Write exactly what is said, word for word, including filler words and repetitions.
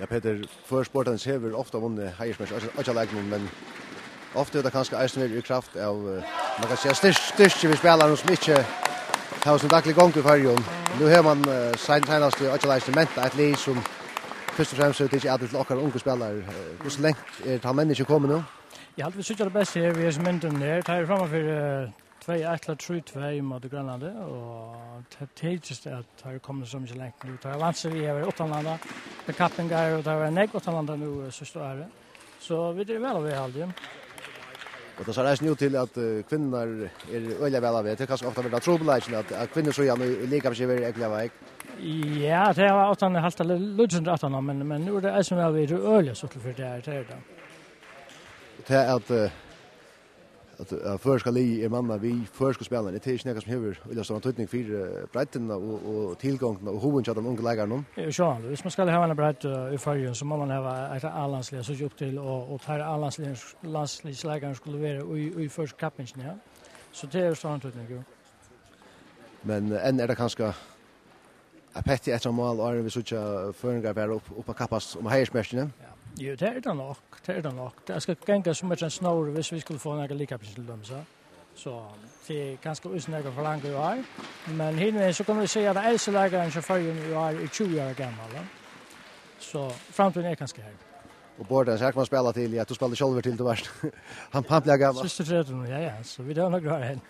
Ja, Petur, føroysk borðtennis hevur ofta vunnið heiðursmerki í Oyggjaleikjum, men ofta er tað kanska eisini verið í kraft av, eh, man kann siga, styrk-, styrki við spælarum sum ikki hava sína dagligu gongd í Føroyum. Nú hevur man, eh, sein-, seinast í Oyggjaleikjum ment eitt lið sum fyrst og fremst hevur tikið atlit til okkara ungu spælarar. Eh, hvussu langt er tann menniskjin komin nú? Eg haldi, vit síggja tað best her við hesum myndunum her. Teir eru framman fyri, eh, tvey eitt ella trý tvey móti Grønlandi, og tað tykist at teir eru komnir so mikið langt nú. Teir hava vant seg við at vera uttanlanda, við kappingar, og teir hava verið nógv uttanlanda nú, eh, síðsta árið. So vit eru væl á veg, haldi eg. Og tað sær eisini út til, at, eh, kvinnurnar eru øgiliga væl á veg. Tað er kanska ofta verið trupulleikin, at, at kvinnusíðan í, í Liðkappingini er øgiliga veik. Ja, tey hava ofta halt tað lí-, lítið sindur aftan á, men, men nú er tað eisini væl við, tað er øgiliga stuttligt fyri tær, tað er tað. Og tað at, eh, at, at føroyska liðið er mannað við føroyskum spælarum, tað er ikki nakað sum hevur øgiliga stóran týdning fyri, eh, breiddina og, og tilgongdina og hugin hjá teimum ungu leikarunum? Jú, sjálvandi. Viss man skal hava eina breidd, eh, í Føroyum, so má man hava eitt A-landslið at síggja upp til, og, og teir A-landsliðs-, landsliðsleikararnir skulu vera í, í føroysku kappingini, ja. So tað er stóran týdning, jú. Men, eh, enn er tað kanska eitt petti eftir á mál, áðrenn vit síggja føroyingar fara upp, upp at kappast um heiðursmerkini. Ja. Jú, tað er tað nokk, tað er tað nokk. Tað skal ganga sum eitt snór, viss vit skulu fáa nakað Liðkapping til dømis, ja. So, tað er kanska eisini nakað at forlanga í ár, men hinvegin so kunnu vit siga, at elsti leikarin hjá Føroyum í ár er tjúgu ára gamal, ja. So, framtíðin er kanska her. Og borðtennis, her kann man spæla til, ja, tú spældi sjálvur til, tú vart hann pampliga gamal. Síðstu tretivu, ja, ja, so vit hava nakrar ár enn.